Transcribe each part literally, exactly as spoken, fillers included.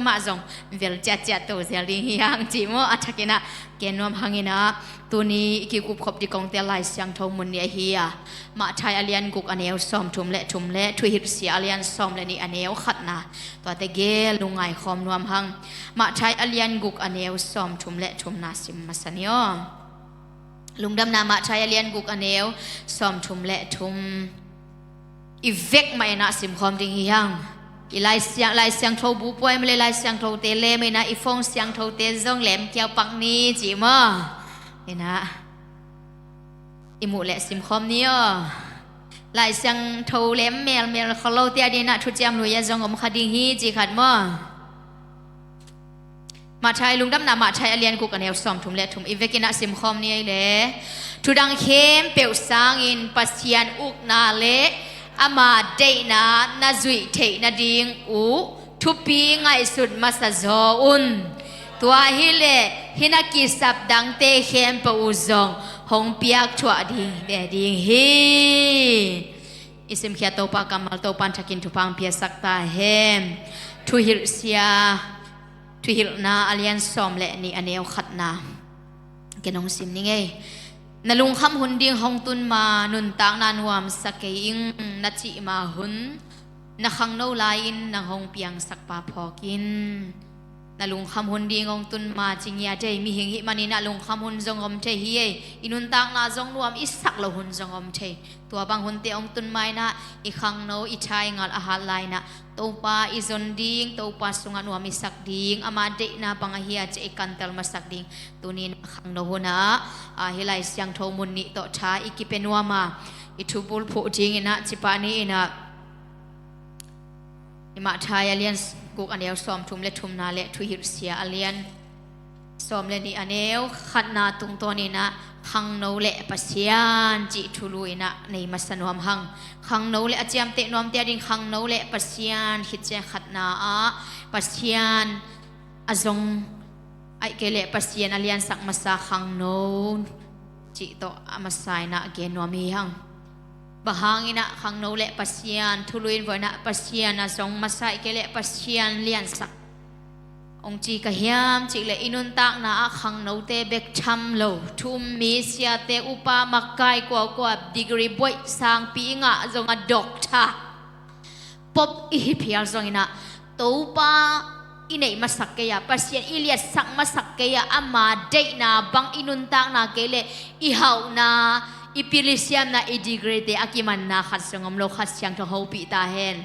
mah zong vel ciatciat to zel ding hi hang ci maw? A thakin ah gen nuam hangin ah tuni i kikup khop ding kongte Lai Siangtho mun ni ahi a, Matthai a lian guk a neu sawmthum le thum le Thuhilhsia a lian sawm le nih a neu khatna, tuate gel lungngai khawm nuam hang. Matthai a lian guk a neu sawmthum le thumna sim masa ni aw. Lungdamna Matthai a lian guk a neu sawmthum le thum. I vek mah in ah simkhawm ding hi hang. I Lai Siang, Lai Siangtho bu puai mah le Lai Siangthote lem in ah i phone siangthote zong lem kiau pak ni ci maw? In ah i muh leh simkhawm ni aw. Lai Siangtho lem melmel khol lote a dingin ah Thuciam Lui ah zong om kha ding hi ci khat maw? Matthai, Lungdamna Matthai a lian guk a neu sawmthum le thum i vekin ah simkhawm ni ei le. Thudang khempeuh sangin Pasian ukna le ama deihna na zuih theih nading uh thupi ngaihsut masa zaw un. Tua hileh hih na kisap dangte khempeuh uh zong hong piak thuah ding, ding hi. I simkhia Topa kammal Topan thakin thupha hong piasak ta hen. Thuhilhsia, Thuhilhna a lian sawm le nih a neu khatna. Ken hong sim ning ei. Na lungkham hun ding hong tun ma, nuntakna nuamsa kei ing, na cih ma hun, na khangno lai-in nang hong piangsak pa phawk in. Na lungkham hun ding hong tun ma ci ngiat ei, mihing hih manin ah lungkham hun zong om thei hi ei. I nuntakna zong nuam i sak loh hun zong om thei. Tua bang hunte hong tun ma in ah i khangno, i tha, i ngal a hat lai in ah Topa i zon ding, Topa sungah nuam i sak ding, ama deihna bang ahi a cih i kantel masak ding. Tuni in ah khangno hun ah, ah, hih Lai Siangtho mun nih tawh tha i kipia nuam a, i thubulphuh dingin ah cipah ni in ah, i Matthai a lian guk a neu sawmthum le thumna le Thuhilhsia a lian sawm le nih a neu khatna tungtawn in ah khangno le Pasian cih thulu in ah nei masa nuam hang. Khangno le a ciamteh nuamte a ding khangno le Pasian khit ciang khatna ah Pasian a zong, ahih kei leh Pasian a liansak masa khangno cih tawh a masa in ah gen nuam hi hang. Bang hangin ah khangno le Pasian thulu in vawh in ah Pasian a zong masa, ahih kei leh Pasian liansak hong ci ka hiam cih leh i nuntakna ah khangnote bek tham lo, thu-um mi, siate, upa, makai, kuakua, degree buaih, sangpi i ngah zong a, doctor, pop i hi phial zongin ah Topa i neih masak kei a, Pasian i liatsak masak kei a, ama deihna bang i nuntakna kei leh i hauhna, i pilisiamna, i degree-te a kimanna khat zong om lo, Kha Siangtho hopih ta hen.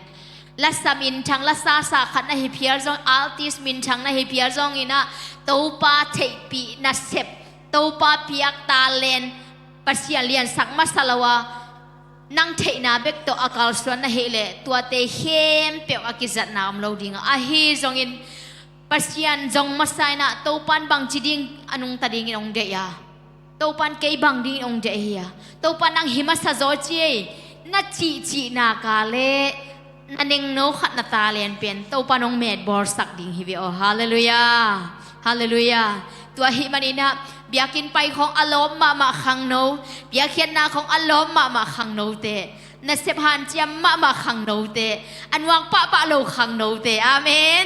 Lasa minthang, lasa sah khat na hi phial zong, artist minthang na hi phial zongin ah Topa theihpih nasep, Topa piak talent, Pasian liansak masa lo a, nang theihna bek tawh a kalsuan na hih leh tuate khempeuh a kizatna om lo ding a, ahi zongin Pasian zong masa in ah Topan bangci ding a nungta dingin hong deih a, Topan kei bang dingin hong deih hi a, Topan nang hi masa zaw ci ei, na cihcihna ka leh na nengno khat na talent pen Topan hong metbawlsak ding hi ve aw. Halleluiah. Halleluiah. Tua ahih manin ah biakinn pai khawng a lawm mahmah khangno, biakhiatna khawng a lawm mahmah khangnote, nasep hanciam mahmah khangnote, a nuak pahpah lo khangnote. Amen.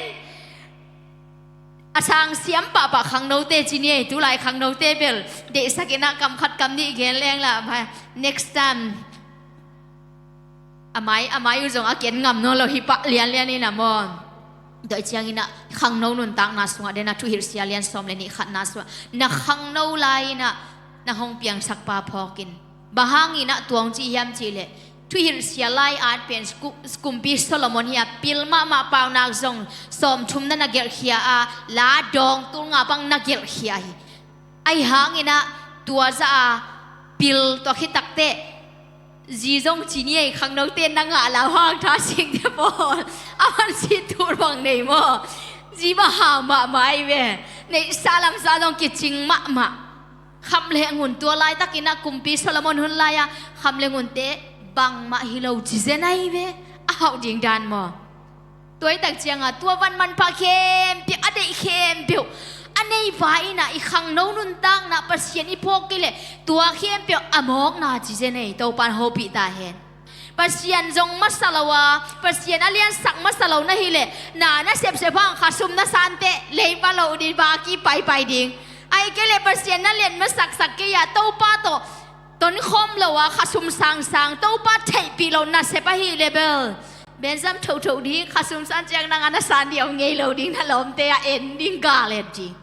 A sang siam pahpah khangnote ci ni ei, tulai khangnote bel deihsak in ah kam khat kam nih gen leng lah, next time a mai, a mai uh zong a ken ngam nawn lo hi pah lianlian in ah maw. Tua ahih ciangin ah khangno nuntakna sungah, den a Thuhilhsia lian sawm le nih khatna sungah, na khangno lai-in ah nang hong piangsak pa phawk in. Bang hangin ah tua hong ci hiam cih leh Thuhilhsia lai-at pen ku-, kumpi Solomon hi a, pil mahmah, paunak zong sawmthum na na gelhkhia a, la dawng tul nga bang na gelhkhia hi. Ahi hangin ah tua zah a pil, tua khit takteh zi zong ci ni ei, khangnote na ngah lau hang tha singte pawl a man si tul bang nei maw? Zi bang hau mahmah ahi ve. Neihsa lamsa zong kicing mahmah. Khamleng hun, tua laitakin ah kumpi Solomon hun lai-a khamleng hunte bangmah hi lo ci zen ahi ve. A hauh ding dan maw? Tua hi tak ciangah tua van manpha khempeuh, a deih khempeuh a nei vai-in ah i khangno nuntakna Pasian i phawk kei leh tua khempeuh a mawkna ci zen ei. Topan hopih ta hen. Pasian zong masa lo a, Pasian a liansak masa lo na hih leh, na na sepsep hang khasum na sante, leipa lo ding, baki paipai ding. Ahih kei leh Pasian na lian masaksak kei a, Topa tawh tonkhawm lo a, khasum sangsang, Topa theihpih lo nasep ahih leh bel, benzam thotho ding, khasum san ciang nang a na san ding om ngei lo ding, na lawmte a en ding, gal et ding.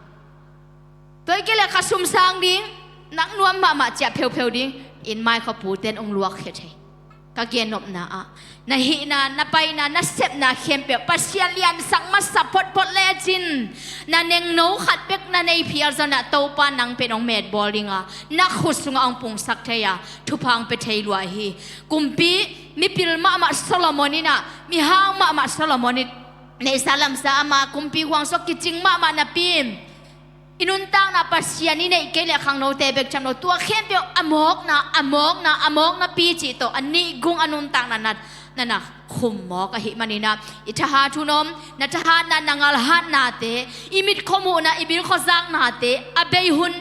Tua ahih kei leh khasum sang ding, nak nuam mahmah ciah pheupheu ding, inn mai khuaputen hong luakkhe thei. Ka gennopna ah, na hihna, na paina, na sepna khempeuh Pasian liansak masa photphot lecin, na nengno khat bek na nei phial zongin ah Topa nang pen hong metbawl ding a, na khut sungah hong pungsak thei a, thupha hong pia thei lua hi. Kumpi, mipil mahmah Solomon in ah, mihau mahmah Solomon in, neihsa lamsa ama, kumpi huang sung kicing mahmah napi in, i nuntakna Pasian i neih kei leh khangnote bek tham lo, tua khempeuh a mawkna, a mawkna, a mawkna pi cih tawh a nihgung a nuntakna na, na, na khum mawk ahih manin ah, i thahat hun om, na thahatna, na ngalhatnate, i mitkhua muhna, i bilkhua zaknate, a bei hun,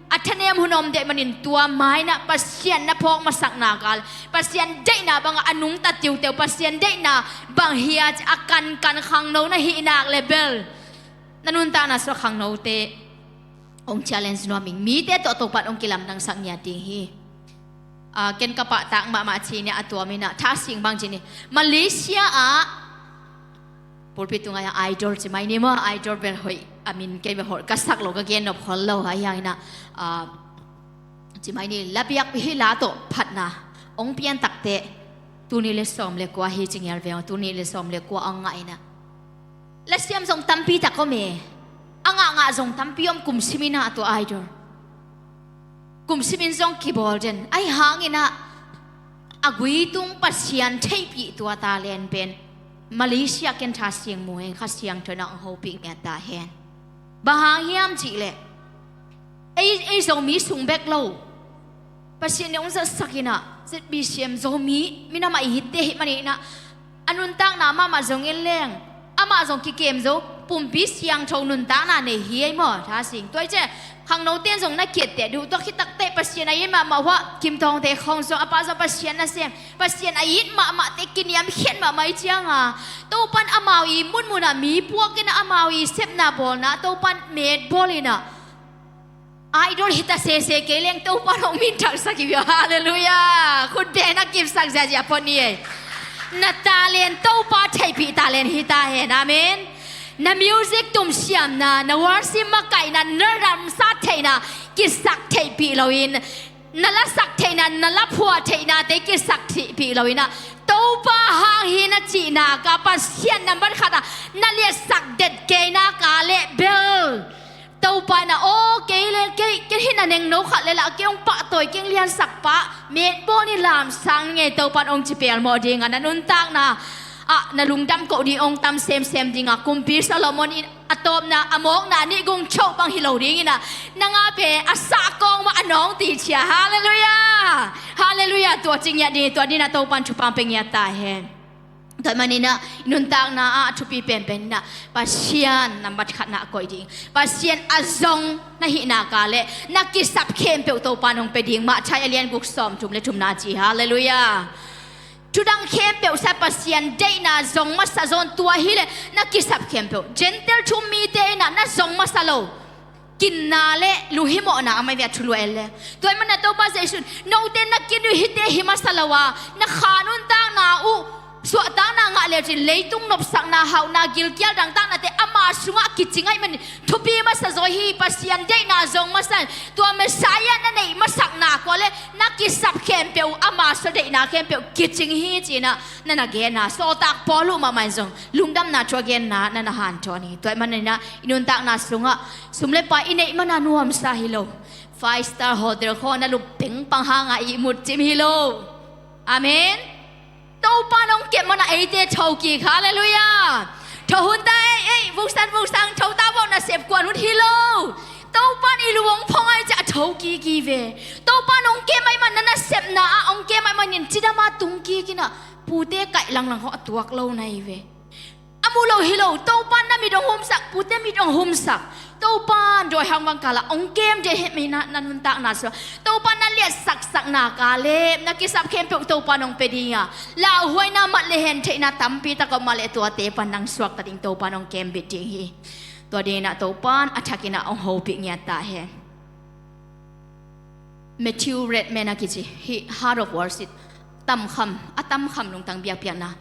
a thanem hun om deih manin tua mai-ah Pasian na phawk masakna kal, Pasian deihna bangah a nungta tiuteu, Pasian deihna bang hi a, a kankan khangno na hih nak leh bel, na nuntakna sungah khangnote hong challenge nuam ing, mite tawh Topa in hong kilamdangsak ngiat ding hi. Ah, ken ka pahtak mahmah ci-in ah a tuam in ah, Tha Sing bang ci ni, Malaysia ah, pulpit tungah Idol ci mai ni maw, Idol bel hoih, a min ken bel hoih ka sak lo, ka gennop khol lo, ahi hangin ah, ah, ci mai ni, la biak hi, la tawh phatna hong pian takteh, tul nih le sawm le kua hi ci ngial ve, tul nih le sawm le kua hong ngah in ah, lasiam zong tampi tak om e. A ngahngah zong tampi om, kum simin ah tua Idol. Kum simin zong kibawl den. Ahi hangin ah, a guitung Pasian theihpih tua talent pen Malaysia ken Tha Sing mu hen, Kha Siangtho in ah hong hopih ngiat ta hen. Bang hang hiam cih leh, ei, ei Zomi sung bek lo, Pasian in hong zatsak in ah, Z B C M Zomi minam ah i hitte ahih manin ah, a nuntakna mahmah zong en leng, amah zong kikem zo, pumpi siangtho nuntakna nei hi ei maw, Tha Sing. Tua hi ciang, khangnote in zong na ki-etteh ding uh, tua khit takteh Pasian a it mahmah uh ah, Kim Thawngte khawng zong, a pa zong Pasian nasem, Pasian a it mahmahte kiniamkhiat mahmah ahih ciangin, Topa in amau i munmun ah mi puak in ah, amau i sepna bawlna Topa in metbawl in ah, Idol hi ta sese kei leng Topa in hong minthangsak hi uh. Halleluiah. Khut beng na kipsak ziahziah phot ni ei. Na talent Topa theihpih talent hi ta hen. Amen. Na music tumsiamna, na worship makaihna, na ramsa theihna kisak theihpih loin, na lasak theihna, na laphuah theihnate kisak theihpih loin ah, Topa hang hi na cih nak a, Pasian nambat khat ah na liatsak det kei nak leh bel, Topa in ah, aw, kei le kei, kei hih na nengno khat le lah, kei hong pahtawi, kei hong liansak pah, metbawl ni, lamsang ni ei, Topa in hong ci pelmawh ding a, na nuntakna ah na lungdam koh ding hong tam semsem ding a, kumpi Solomon in a tawpna, a mawkna a nihgung choh bang hi lo ding in ah, nang a pen a sah kawng mah a nawng ti cia. Halleluiah. Halleluiah. Tua ci ngiat ding, tua ding in ah Topa in thupha hong pia ngiat ta hen. Tua ahih manin ah, i nuntakna ah a thupi penpen in ah, Pasian nambat khat na koih ding, Pasian a zong na hih nak leh, na kisap khempeuh Topa in hong pia ding, Matthai a lian guk, sawmthum le thumna ci. Halleluiah. Thudang khempeuh sa, Pasian deihna zong masa zaw in, tua hi leh na kisap khempeuh. Gentile thu-um mite in ah na zong masa lo, kinna le lunghimawhna a om ahi ve, a thulu en leh. Tua ahih manin ah Topa Jesu in, note na kin uh hihte hi masa lo a, na kha nuntakna uh suahtakna ngah lecin leitung nopsakna, hauhna, gilkial dangtaknate ama sungah kicing ahih manin thupi masa zaw hi. Pasian deihna zong masa in, tua Messiah na neih masak nak leh na kisap khempeuh, ama sung deihna khempeuh kicing hi ci-in ah na na gen a, sawltak Paul uh mahmah in zong lungdamna thu a genna na na hanthawn hi. Tua ahih manin ah i nuntakna sungah sum le pai i neih man a nuamsa hi lo, five star hotel khawng na lup pengpang hang a ihmut cim hi lo. Amen. Topa in hong kep man a eite thokik. Halleluiah. Tho hun ta ei, ei, vuksan vuksang tho ta, vawh nasep kuan hun hi lo. Topa in i lu hong phong ahih ciang a thokik hi ve. Topa in hong kem ahih man, na nasepna ah hong kem ahih manin cidam a tungkik in ah, pute kaih langlang khawng a tuak lo na hi ve. A mu lo hi lo, Topa in na mit hong humsak, pute mit hong humsak. Topa in dawi hang bang kala hong kem ding hi, mi na, na nuntakna sua. Topa na liatsaksak nak leh na kisap khempeuh Topa in hong pia ding a, lauhuaina, mat le hen theihna tampi tak om mah leh tuate pan nang suakta ding Topa in hong kem bit ding hi. Tua dingin ah Topa in a thakin ah hong hopih ngiat ta hen. Matthew Redman a kici hih Heart of Worship, tamkham, a tamkham lungtang biakpiakna.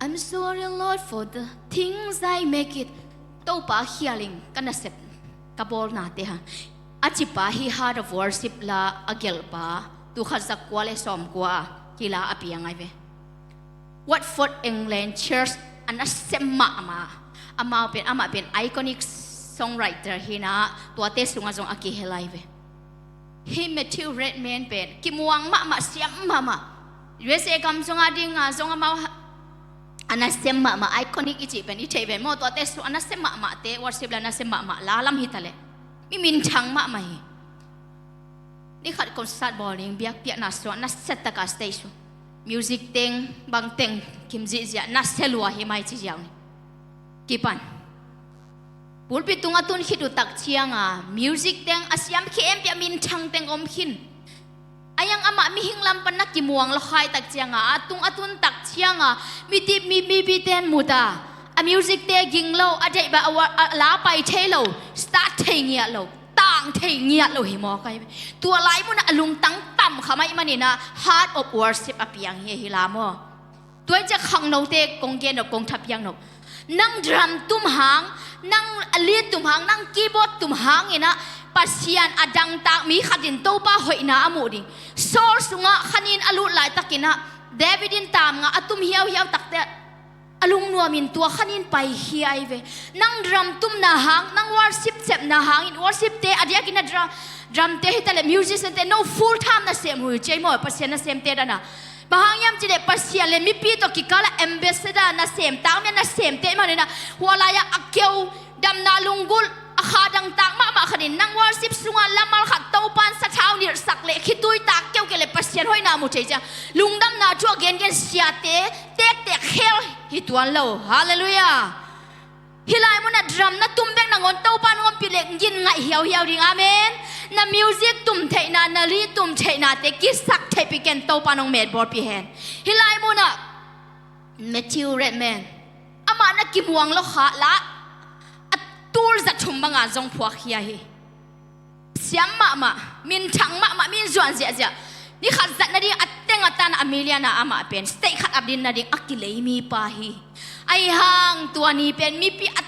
"I'm sorry, Lord, for the things I make it." Topa khial ing ka nasep, ka bawlnate hang. A cipa hih Heart of Worship la a gelhpa, tul khat za kua le sawm kua a kila a piang ai ve. Watford, England Church a nasem mahmah. Amau pen, amah pen iconic songwriter hi in ah, tuate sungah zong a kihel ai ve. Hih Matthew Redman pen kimuang mahmah, siam mahmah. U S A gam zong a ding a zong amau a nasem mahmah, iconic i cih pen i theih ve maw, tuate sung a nasem mahmahte, worship la nasem mahmah la lam hi ta leh, mi minthang mahmah hi. Ni khat concert bawl ding, biakpiakna sung a nasia tak a stage sung, music teng bang teng kim zihziah, nasia lua hi mai ci ziau ni. Kipan pulpit tung a tun khit uh tak ciang a music teng a siam khempeuh, minthang teng om khin. A yang amah mihing lam pan na kimuang lua khai tak ciang a, a tung a tun tak ciang a, mi ti, mi, mipi ten mu ta, a music te ging lo, a deih bang a, a la pai thei lo, start thei ngiat lo, tang thei ngiat lo hi maw kai. Tua lai mun ah a lungtang tamkham ahih manin ah Heart of Worship a piang hi, hi la maw. Tua hi ciah khangnote kong gen nop, kong thapiak nop. Nang drum tum hang, nang lead tum hang, nang keyboard tum hang in ah Pasian a dangtak mi khat in Topa hoihna a muh ding. Saul sungah khanin a lut laitakin ah David in tam nga a tum hiauhiau takte a lungnuam in tua khanin paikhia ai ve. Nang drum tumna hang, nang worship sepna hang in, worship te a diakin a drum, drum te hi ta leh musician te, no, full time nasem uh hi ci ei maw, Pasian nasemte dan a. Bang hang hiam cih leh Pasian le mipi tawh kikal ah ambassador nasem, tangmi a nasemte ahih manin ah, hua lai ah a keu, damna lunggulh, a kha dangtak mahmah khat in nang worship sungah lamal khat Topa in sathau nilhsak leh khitui tak keu kei leh Pasian hoihna mu thei ciang, lungdamna thu a gengen siate tektek khel hi tuan lo. Halleluiah. Hih lai mun ah drum na tum bek nangawn Topa in hong ompih leh gin ngaih hiauhiau ding. Amen. Na music tum theihna, na lead tum theihnate kisak theihpih ken, Topa in hong metbawlpih hen. Hih lai mun ah Matthew Redman, amah na kimuang lua kha la, a tul za thum bang a zong phuakkhia hi. Siam mahmah, minthang mahmah, min zuan ziahziah. Ni khat zat nading a teng a tan a million a, amah pen stage khat a din nading a kilei mipa hi. Ahi hang tua ni pen mipi a,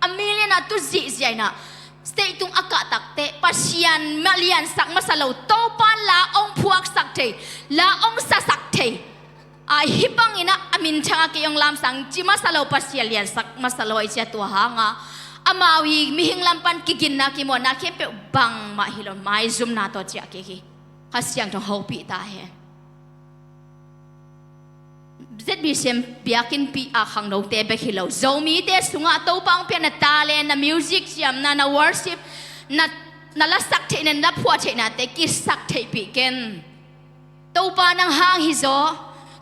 a million a tu zihziah in ah stage tung a kah tak teh Pasian mah liansak masa lo, Topa in la hong phuaksak thei, la hong sasak thei. A, hih bangin ah a minthang a kei hong lamsang ci masa lo, Pasian liansak masa lo, i ci a, tua hang a amau i mihing lam pan kiginna, kimuanna khempeuh bangmah hi lo, maizumna tawh ciah kik hi. Kha Siangtho hopih ta hen. Z B C M biakinnpi a khangnote bek hi lo, Zomite sungah Topa hong piakna talent, na music siamna, na worship, na, na lasak theihna, na phuah theihnate kisak theihpih ken. Topa nang hang hi zaw.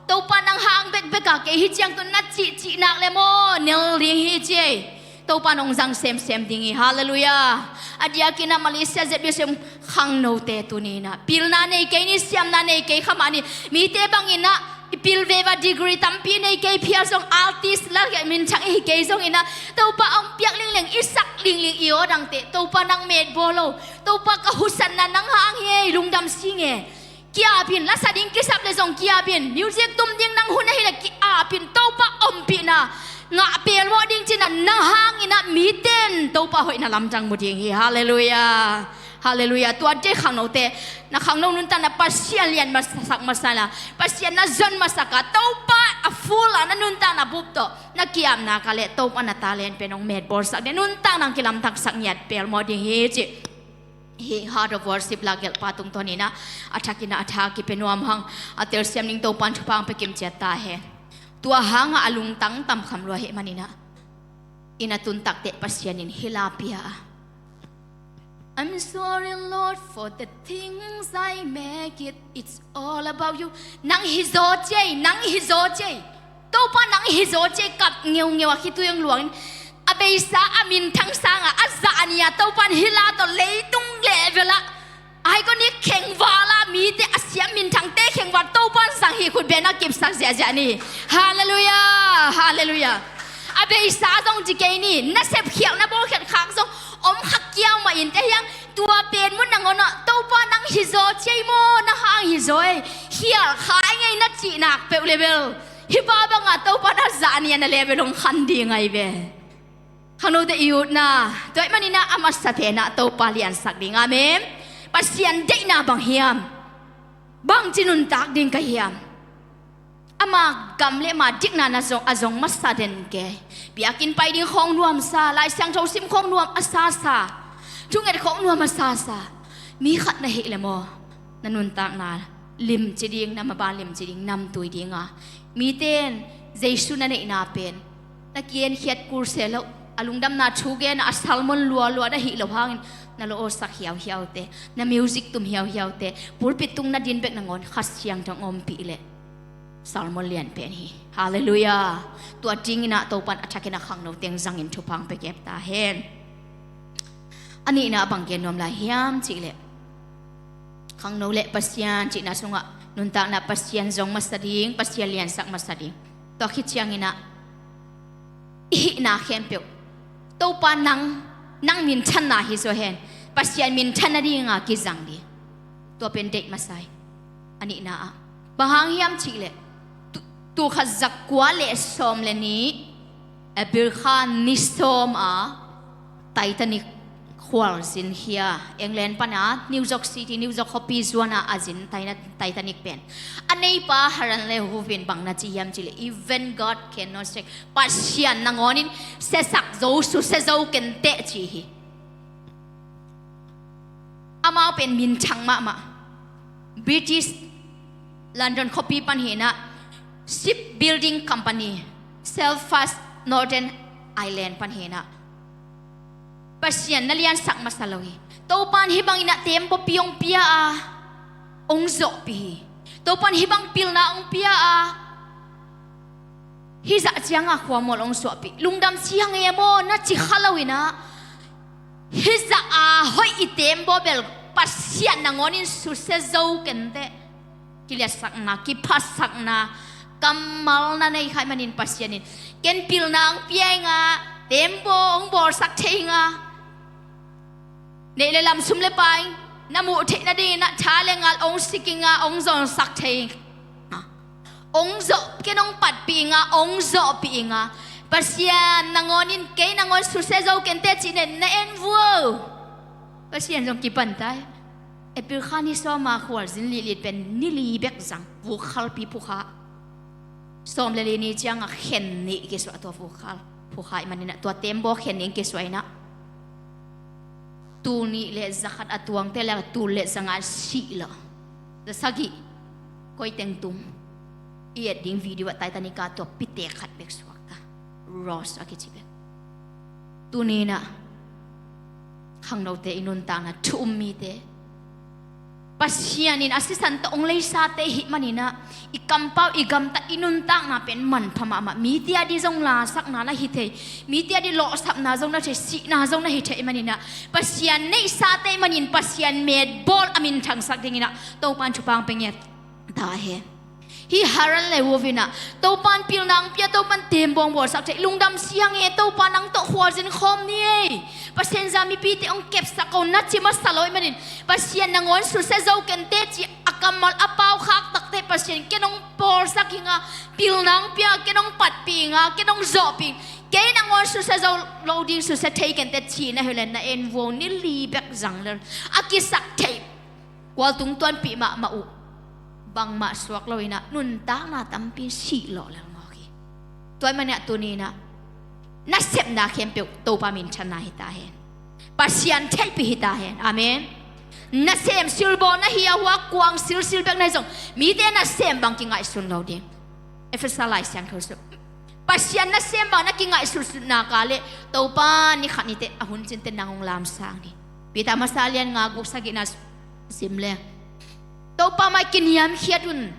Topa nang hang bekbek a kei hi ciang tun na cihcih nak le maw, nel ding hi ci ei. Topa in hong zang semsem ding hi. Halleluiah. A diakin ah Malaysia Z B C M khangnote tuni in ah pilna nei kei ni, siamna nei kei kha mah ni. Mite bangin ah i pil veve a degree tampi nei kei phial zong, artist la minthang i hi kei zongin ah, Topa hong piak lingleng, i sak lingling i aw dangte, Topa nang metbawl lo. Topa ka husatna nang hang hi ei, lungdam sing e. Ki-ap in, lasa ding kisap leh zong ki-ap in, music tum ding nang hun ahi leh ki-ap in, Topa ompihna ngah pelmawh ding ci in ah nang hangin ah mite in Topa hoihna lamdang mu ding hi. Halleluiah. Halleluiah. Tuate khangnote, na khangno nuntakna Pasian lian masak masa in ah, Pasian na zon masak a, Topa a full a na nuntakna bup tawh na ki-ap nak leh Topa in na talent pen hong metbawlsak ding, nuntak nang kilamdangsak ngiat pelmawh ding hi ci. Hih Heart of Worship la gelhpa tungtawn in ah a thakin ah a tha kipia nuam hang, a telsiam ding Topa in thupha hong pia kim ciat ta hen. Tua hang a a lungtang tamkham lua ahih manin ah, inn a tun tak teh Pasian in hih la pia a, "I'm sorry, Lord, for the things I make it. It's all about you." Nang hi zaw ci ei, nang hi zaw ci ei. Topa nang hi zaw ci ei, kap ngeungeu a khitui hong luang in. A beisa a minthang sangah a zah ni-a Topan hih la tawh leitung lehvelah iconic khengval a mite a siam minthangte khengval Topan zang hi khutbetna kipsak ziahziah ni. Halleluiah, halleluiah. A beisa zong ci kei ni, nasep khialhna bawlkhiat khak zong om kha kiau mah in te hiang, tua pen mun nangawnah Topa nang hizaw ciai maw, na hang hizaw ei, khialh kha ei ngei na cih nak peuh le bel hih pa bangah Topa na zah ni-a na level hong khan ding ahi ve. Khangnote i utna, tua ahih maninah a masa penah Topa liansak ding. Amen. Pasian deihna bang hiam? Bangci nuntak ding ka hiam? Ama gam le ama dikna na zong, a zong masa den ke. Biakinn pai ding khawng nuamsa, Lai Siangtho sim khawng nuam a sasa, thunget khawng nuam a sasa. Mi khat na hih le maw, na nuntakna limci ding, na maba limci ding, namtui dinga mite in Jesu na neihna pen na kienkhiat kul se loh, a lungdamna thu gen a sermon lualua na hih loh hangin na lawsak hiauhiaute, na music tum hiauhiaute, pulpit tung na din bek nangawn Kha Siangtho hong ompih leh sermon lian pen hi. Halleluiah. Tua dinginah Topan a thakin a khangno teng zangin thupha hong pia kep ta hen. A nihna a bang gen nuam lai hiam cihleh, khangno le Pasian cihna sungah nuntakna Pasian zong masa ding, Pasian liansak masa ding. Tua khit cianginah i hihna khempeuh Topa nang, nang minthanna hi zaw hen, Pasian minthan nadinga kizang ding. Tua pen deih masa hi. A nihna ah bang hang hiam cihleh, tu, tulkhat zakua le sawm le nih, April kha ni sawm a Titanic khualzin hi a, England pana New York City, New York khuapi zuana a zin Tina-, Titanic pen. A neipa Harland le Wolff in bang na ci hiam cihleh, "Even God cannot save." Pasian nangawnin siasak zo, susia zo kenteh ci hi. Amau pen minthang mahmah. British London khuapi pan hinah, shipbuilding company, Belfast, Northern Ireland pan hinah. Pasian na liansak masa lo hi. Topan hih banginah tembaw pi hong pia a, hong zawhpih hi. Topan hih bang pilna hong pia a, hih zah cianga khuamual hong suahpih. Lungdam ciang e maw na ci kha loinah, hih zah a hoih i tembaw bel Pasian nangawnin susia zo kenteh. Kiliatsakna, kiphasakna, kammal na nei kha ahih manin Pasian in, "Ken pilna hong pia inga, tembaw hong bawlsak thei inga, neih le lam, sum le pai na muh theih nadingin ah tha le ngal hong sik inga, hong zonsak thei inga, hong zawh, ken hong patpih inga, hong zawhpih inga. Pasian nangawnin kei nangawn susia zo kenteh," cih nen na en vuo. Pasian zong kipan ta hi. April kha ni sawma khualzin lihlit pen ni li bek zang, vuk khalpi phukha. Sawm le li ni cianga khen nih kisuah, tua vuk khal phukha ahih maninah, tua tembaw khen nih kisuah inah, tul nih le zakhat a tuangte le tul le zanga sih lo. Zasagih koi teng tum i et ding video ah Titanic a tua pite khat bek suak ta. Rose a kici bek. Tuninah khangnote, i nuntakna thu um mite, Pasian in a sisan tawh hong leisate i hih maninah, i kampau, i gamtat, i nuntakna pen manpha mahmah. Mite a dih zong lasakna na hi thei, mite a dih lawhsapna zong na hi thei, sihna zong na hi thei maninah, Pasian neihsate manin Pasian metbawl a minthangsak dinginah Topan thupha hong pia ngiat ta hen. Hih Harland le Wolff inah, "Topan pilna hong pia, Topan tembaw hong bawlsak thei, lungdam siang e, Topa nang tawh khualzin khawm ni ei, Pasian za mipite hong kepsak ko," na ci masa lo ahih manin, "Pasian nangawn susia zo kenteh," ci a kammal a pau khak takteh, "Pasian ken hong bawlsak inga, pilna hong pia, ken hong patpih inga, ken hong zawhpih ing, kei nangawn susia zo lo ding, susia thei kenteh," ci na hi leh na en vuo, ni li bek zang lel a kisak thei. Kual tung tuanpih mahmah uh, bangmah suak loinah nuntakna tampi sih lawh lel ngawk hi. Tua ahih maninah tuninah nasepna khempeuh Topa minthanna hi ta hen. Pasian theihpih hi ta hen. Amen. Nasem silbawl na hi a, hua kuang silsil bek na hi zong, mite nasem bang kingaihsun lo ding. Efesa Lai Siangtho sung Pasian nasem bang na kingaihsutsut nak leh, Topa ni khat ni teh a hun cinte nang hong lamsang ni. Peter masa lian nga, guk, sagihna sim le. Topa mai kiniamkhiat un.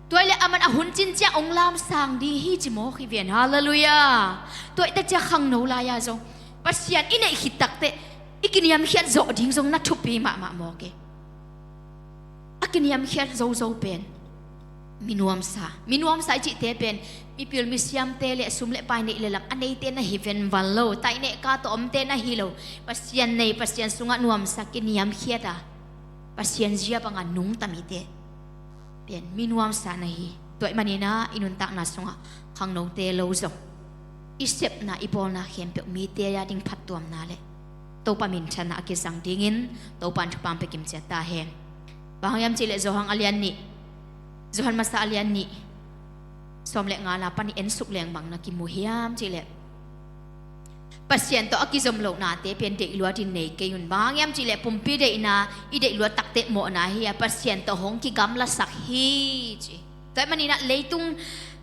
Tua hi leh aman a hun cin ciang hong lamsang ding hi ci mawk hi ven. Halleluiah. Tua hi tak ciang khangno lai-a zong Pasian i neih khit takteh i kiniamkhiat zawh ding zong na thupi mahmah mawk e. A kiniamkhiat zozo pen minuamsa, minuamsa i cihte pen mipil misiamte le sum le pai neih le lam a neite na hi venval lo, taineh ka tawh omte na hi lo. Pasian nei, Pasian sungah nuamsa, kiniamkhiat a Pasian zia banga nungta mite pen minuamsa na hi. Tua ahih manin ah i nuntakna sungah khangnote lo zong i sepna, i bawlna khempeuh mite a ding phattuamna le Topa minthanna a kizang dingin Topa in thupha pia kimciat ta hen. Bang hang hiam cih leh Johan a lian nih, Johan masa a lian nih, sawm le ngana pan i ensuk leng bang na kimu hiam cih leh, Pasian tawh a kizom loh nate pen deih luat in nei kei un. Bang hang hiam cih leh pumpi deihna i deih luat takteh mawhna hi a, Pasian tawh hong kigamlasak hi ci. Tua ahih manin ah leitung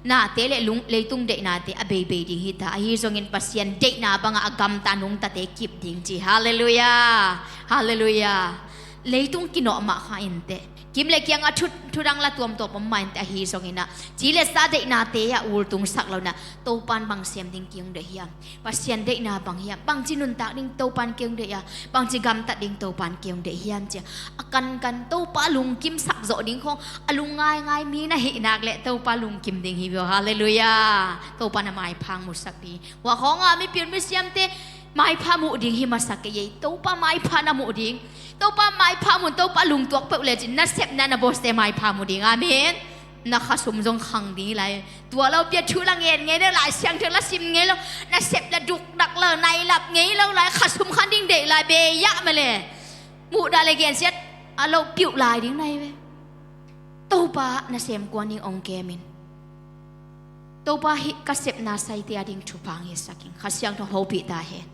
nate le lung, leitung deihnate a beibei ding hi ta. Ahi zongin Pasian deihna bangah a gamta nungtate kip ding ci. Halleluiah. Halleluiah. Leitung kinawh mah kha inteh, kim le kiangah thu, thudang la tuamtuam om mah inteh, ahi zongin ah ci le sa deihnate ah ultungsak lo in ah Topa in bang sem ding ki hong deih hiam? Pasian deihna bang hiam? Bangci nuntak ding Topa in ki hong deih a, bangci gamtat ding Topa in ki hong deih hiam ci a, a kankan Topa lungkimsak zawh ding khawng a lungngaingai mi na hih nak leh Topa lungkim ding hi vua. Halleluiah. Topa na maipha musak ding. Hua khawngah mipil misiamte maipha muh ding hi masa kei ei. Topa maipha na muh ding. Topa maipha mun, Topa lungtuak peuh lecin na sepna, na bawste maipha mu ding. Amen. Na khasum zong khang ding hi lai. Tua lo pia thu la ngen ngei lo, Lai Siangtho la sim ngei lo, na sep la dukdak lo, nailap ngei lo lai, khasum khan ding deih lai, beiah mah le muhdah le gensiat a loh piuh lai ding na hi ve. Topa nasem kuan ding hong kem in. Topa hih ka sepna saite a ding thupha hong hisak in. Kha Siangtho hopih ta hen.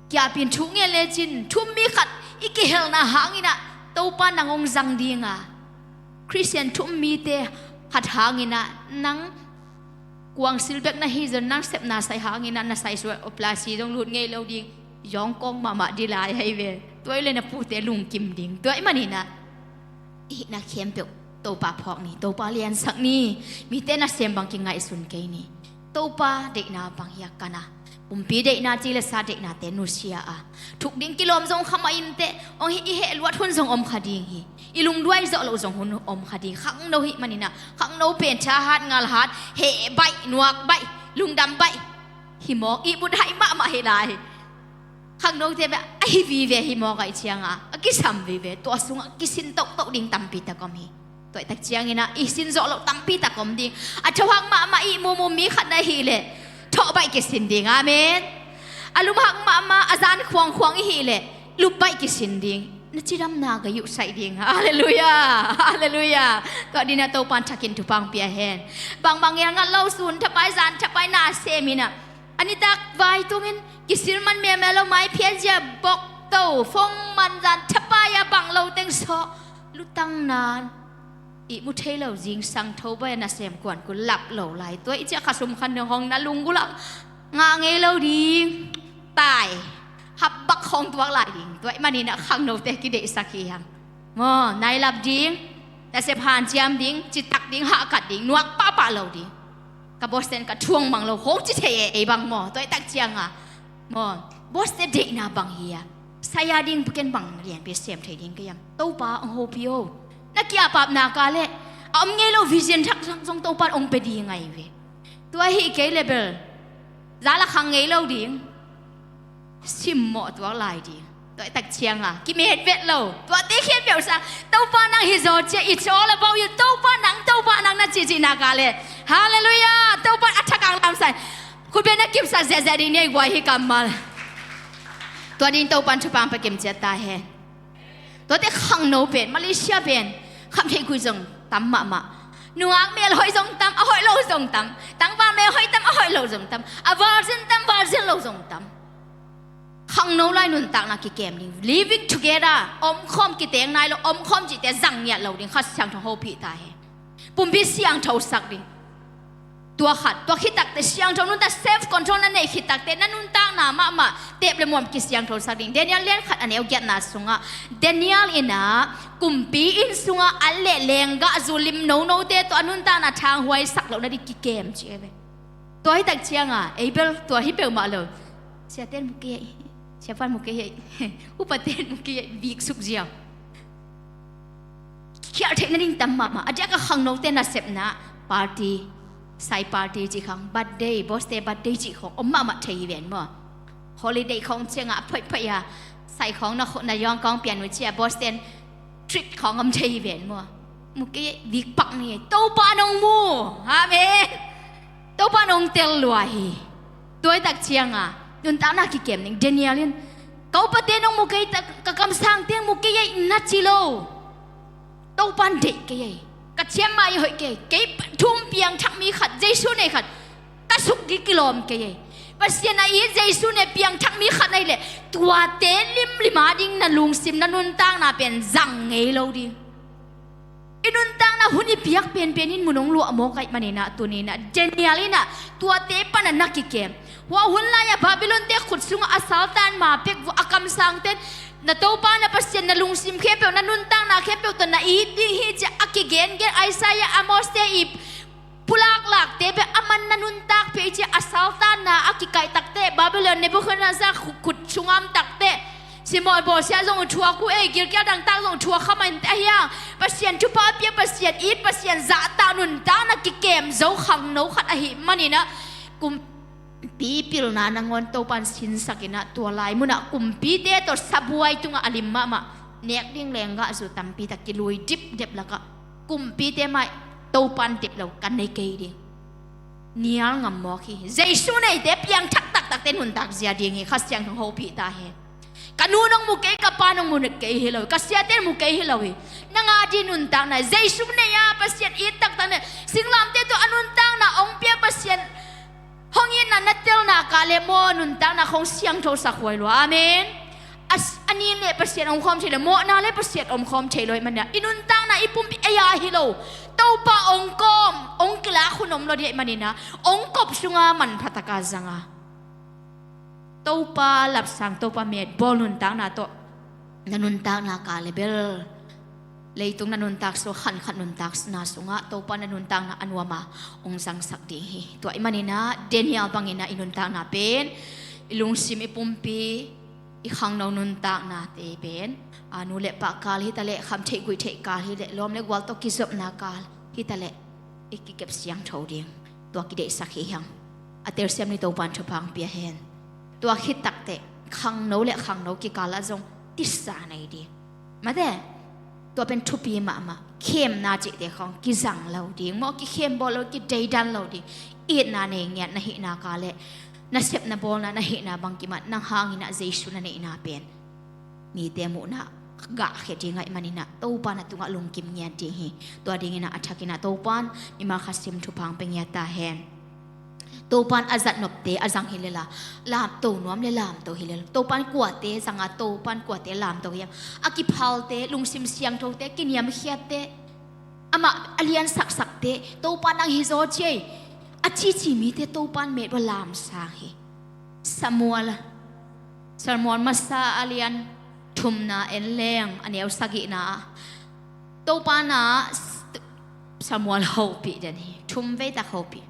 Kiapin thu ngen lecin thu um mi khat i kihelna hangin ah Topa nang hong zang ding a, Khristian thu um mite khat hangin ah nang kuangsil bek na hi zong, nang sepna sai hangin ah na sai suai operasi zong lut ngei lo ding. Zong kong mahmah ding lai hi ve. Tua hi leh na pute lungkim ding. Tua ahih manin ah i hihna khempeuh Topa phawk ni, Topa liansak ni. Mite nasem bang kingaihsun kei ni. Topa deihna bang hi a kan a, pumpi deihna, ci le sa deihnate nusia a, thuk ding kilawm zong kha mah inteh, hong hi i heh luat hun zong om kha ding hi. I lungduai zawh loh zong hun om kha ding. Khangno hih manin ah, khangno pen thahat, ngalhat, heh baih, nuak baih, lungdam baih hi mawk, ihmut haih mahmah hi lai. Khangnote beh a hi vive hi mawk ahih ciangah a kisam vive, tua sungah kisin tohtoh ding tampi tak om hi. Tua ahih tak ciangin ah i sin zawh loh tampi tak om ding. A thohak mahmah, ihmu mu mi khat na hih leh thoh baih kisin ding. Amen. A lumhak mahmah, a zan khuangkhuang i hih leh lup baih kisin ding. Na cidamna ka yuhsaih ding. Halleluiah. Halleluiah. Tua dingin ah Topa in thakin thupha hong pia hen. Bangmah ngelngat lo, sun thapai, zan thapai na sem in ah, a nitak vai tungin kisil man melmel lo, maiphiat zia bok to, phone man, zan thapai a bang lo teng sawh, lutang nan ihmu thei lo, zingsang tho baih a nasem kuan kul lap lo lai. Tua ahih ciang khasum khan ding khawng na lunggulh ah ngah ngei lo ding. Tai, hap bak khawng tuak lai ding. Tua ahih manin ah khangnote kideihsak hi hang. Maw, nailap ding, nasep hanciam ding, citak ding, hahkat ding, nuak pahpah lo ding. Ka bawsten ka thuang mang lo, hong ci thei e, ei bang maw. Tua ahih tak ciangah maw, bawste deihna bang hi a, saya ding pen bang lianpi sem thei ding ka hiam? Topa hong hopih o. Na kiapap nak leh a om ngei lo vision thak zong Topa in hong pia ding ahi ve. Tua hi kei leh bel za la khang ngei lo ding. Simmawh tuak lai ding. Tua ahih tak ciangah kimet vet lo. Tuate khempeuh sang Topa nang hi zaw cia, it's all about you. Topa nang, Topa nang na cihcih nak leh, halleluiah, Topa in a thak hong lamsai. Khut beng na kipsak ziahziah ding nei guai hi kammal. Tua dingin Topa in thupha hong pia kimciat ta hen. Tuate khangno pen, Malaysia pen, khamtheih khui zong tam mahmah. Nungak mel hoih zong tam, a hoih lo zong tam. Tangval mel hoih tam, a hoih lo zong tam. A virgin tam, virgin lo zong tam. Khangno lai nuntakna kikem ding. Living together, omkhawm kiteng nai lo, omkhawm cihte zang ngiat lo ding. Kha Siangtho hopih ta hen. Pumpi siangthosak ding. Tua khat, tua khit takteh siangtho nuntak, self control na neih khit takteh na nuntakna mahmah tep le muam kisiangthosak ding. Daniel lian khat a neu giatna sungah Daniel in ah kumpi inn sungah an le lenggah zu lim nonote tawh a nuntakna thanghuaisak lohna ding kikem ci e ve. Tua hi tak ciangah ei bel tua hi peuhmah lo. Siaten mu kei ei, siapan mu kei ei, upaten mu kei ei, viksuk ziau. Khialh theih nading tam mahmah. A diak a khangnote nasepna party, sai party cih khawng, birthday, boss te birthday cih khawng om mahmah thei hi ven maw? Holiday khawng ciangah a phoihphoih a, sai khawng na, na yawng khawng pian uh ciah boss ten treat khawng om thei hi ven maw? Mu kei, vik pak ni, Topa nong mu. Amen. Topa nong tel lua hi. Tua hi tak ciangah nuntakna kikem ning. Daniel in, ka upate nong mu kei, ka kamsangte mu kei ei na ci lo. Topan deih kei ei. Ka ciam mah i hoih kei. Kei pathum piangthak mi khat, Jesu nei khat, ka suk ding kilawm kei ei. Pasian a it Jesu nei piangthak mi khat na hih leh tuate limlim a ding na lungsim, na nuntakna pen zang ngei lo ding. I nuntakna hun i piak penpen in mun hong luah mawk ahih manin ah tuni in ah Daniel in ah tuate pan a na kikem. Hua hun lai-ah Babylon te khut sungah a saltan ma pek vua a kamsangten, na Topa na Pasian na lungsim khempeuh, na nuntakna khempeuh tawh na it ding hi ci-a a kigengen Isaiah, Amos te i pulak lakte bek a man na nuntak phei ci-a a saltanna a kikaih takteh, Babylon Nebuchadnezzar khu-, khut sungah om takteh, simawi bawlsia zong uh thuak uh ei, gilkial dangtak zong uh thuak kha mah inteh, ahi hang Pasian thupha a piak, Pasian it, Pasian zahtak nuntakna kikem zo khangno khat ahih manin ah kum pi pilna nangawn Topan sinsak in ah tua lai munah kumpite tawh sabuai tungah a lim mahmah, nek ding lenggah zu tampi tak kilui dipdep lakah kumpite mah Topan deih lo ka nei kei ding. Nial ngam mawk hi. Jesu neite piangthak taktakte nuntak zia ding hi. Kha Siangtho hopih ta hen. Ka nu nong mu kei, ka pa nong mu kei hi lo hi. Ka siate mu kei hi lo hi. Nang a ding nuntakna Jesu nei a, Pasian it taktak nei. Singlamteh tawh a nuntakna hong pia Pasian hong itna na telna kah le maw, nuntakna khawng siangthosak huai lua. Amen. A s-, a nin le Pasian omkhawm thei lo, mawhna le Pasian omkhawm thei lo ahih manin ah i nuntakna i pumpi ei a hi lo. Topa hong kawm, hong kilak hun om lo ding ahih manin ah hong kop sungah manpha taka zang a, Topa lapsang, Topa met bawl nuntakna tawh na nuntakna kah le bel leitung na nuntak sung, khankhat nuntakna sungah Topa na nuntakna a nuam a hong zangsak ding hi. Tua ahih manin ah Daniel bangin ah i nuntakna pen i lungsim, i pumpi, i khangno nuntaknate pen, a, nu le pa kal hi taleh, kham theih guih theih kal hi leh, lawm le gual tawh kizopna kal hi taleh, i kikep siangtho ding. Tua kideihsak hi hang. A telsiam ni Topan thupha hong pia hen. Tua khit takteh khangno le khangno kikal ah zong tisa nei ding. Mate, tua pen thupi mahmah. Khemna cihte khawng kizang lo ding maw, kikhem bawl lo, kideidan lo ding. Itna nei ngiat na hihna kah le, nasepna bawlna na hihna bangkim ah nang hangin ah Jesu na neihna pen mite muhna gahkhia ding ahih manin ah Topa na tungah lungkim ngiat ding hi. Tua dingin ah a thakin ah Topan mimal khat sim thupha hong pia ngiat ta hen. Topan a zatnopte a zang hi lel a, lamto nuam le lamto hi lel. Topan kuate zang a, Topan kuate lamto hi a, a kiphalte, lungsim siangthote, kiniamkhiatte, amah a liansaksakte, Topa nang hi zaw ci ei, a cici mite Topan met uh a lamsang hi. Samuel, Samuel masa a lian thumna en leng a neu sagihna ah Topa na Samuel hopih den hi. Thum vei tak hopih.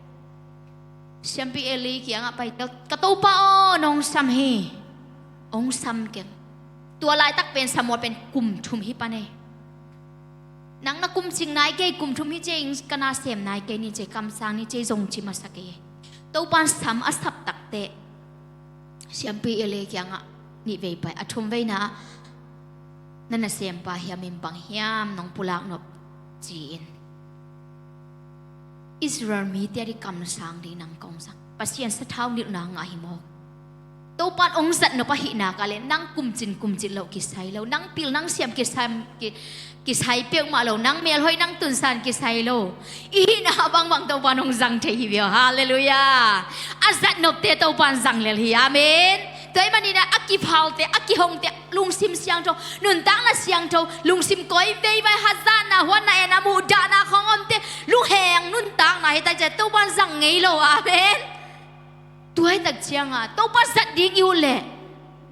Siampi Eli kiangah pai, ka Topa aw, nong sam hi. Hong sam keng. Tua laitak pen Samuel pen kum thum hi pan ei. Nang na kum cing nai kei, kum thum hi ci ei, ka na sem nai kei ni ci ei, kamsang ni ci ei, zong ci masa kei. Topan sam a sap takteh Siampi Eli kiangah nih vei pai, a thum veina ah, na nasempa hiam in bang hiam nong pulak nop ci-in Israel mite a ding kamsang ding nang kong zang. Pasian sathau nilhna ngah hi mawk. Topan hong zatnop ahihna kah le nang kumcin kumcin loh kisai lo, nang pil nang siam kisai, ki, kisai peuhmah lo, nang melhoih nang tunsan kisai lo. I hihna bangbang Topan hong zang thei hi viau. Halleluiah. A zatnopte Topan zang lel hi. Amen. Tua ahih manin ah a kiphalte, a kihongte, lungsim siangtho, nuntakna siangtho, lungsim koi veivai, hazatna, huatna, en a muhdahna khong omte lungheng nuntakna hi ta ciang Topa in zang ngei lo. Amen. Tua hi tak ciangah Topa zat ding i ut leh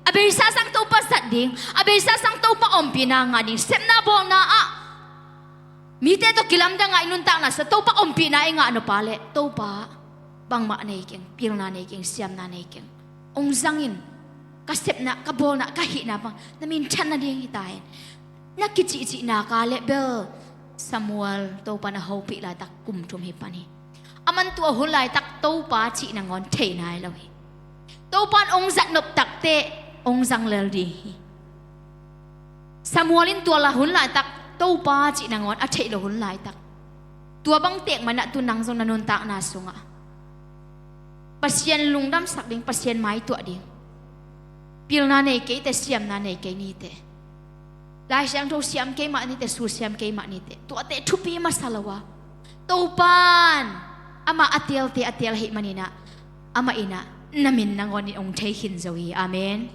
a beisa sang Topa zat ding, a beisa sang Topa ompihna ngah ding, sepna bawlna ah mite tawh kilamdang a i nuntakna sungah Topa ompihna i ngah nop leh, Topa, bangmah nei keng, pilna nei keng, siamna nei keng, hong zang in, ka sepna, ka bawlna, ka hihna bang na minthan nading hi ta hen, na kicihcih nak leh bel, Samuel Topa in a hopih laitak kum thum hi pan hi. Aman tua hun laitak Topa cih nangawn thei nai lo hi. Topa in hong zat nop takteh hong zang lel ding hi. Samuel in tua la hun laitak Topa cih nangawn a theih loh hun laitak, tua bang tek manin ah tu nang zong na nuntakna sungah Pasian lungdamsak ding, Pasian maituah ding, pilna nei kei teh, siamna nei kei ni teh, Lai Siangtho siam kei mah ni teh, su siam kei mah ni teh, tuate thupi masa lo a, Topa in amah a teelte a teel ahih manin ah, amah in ah na min nangawn in hong thei khin zo hi. Amen.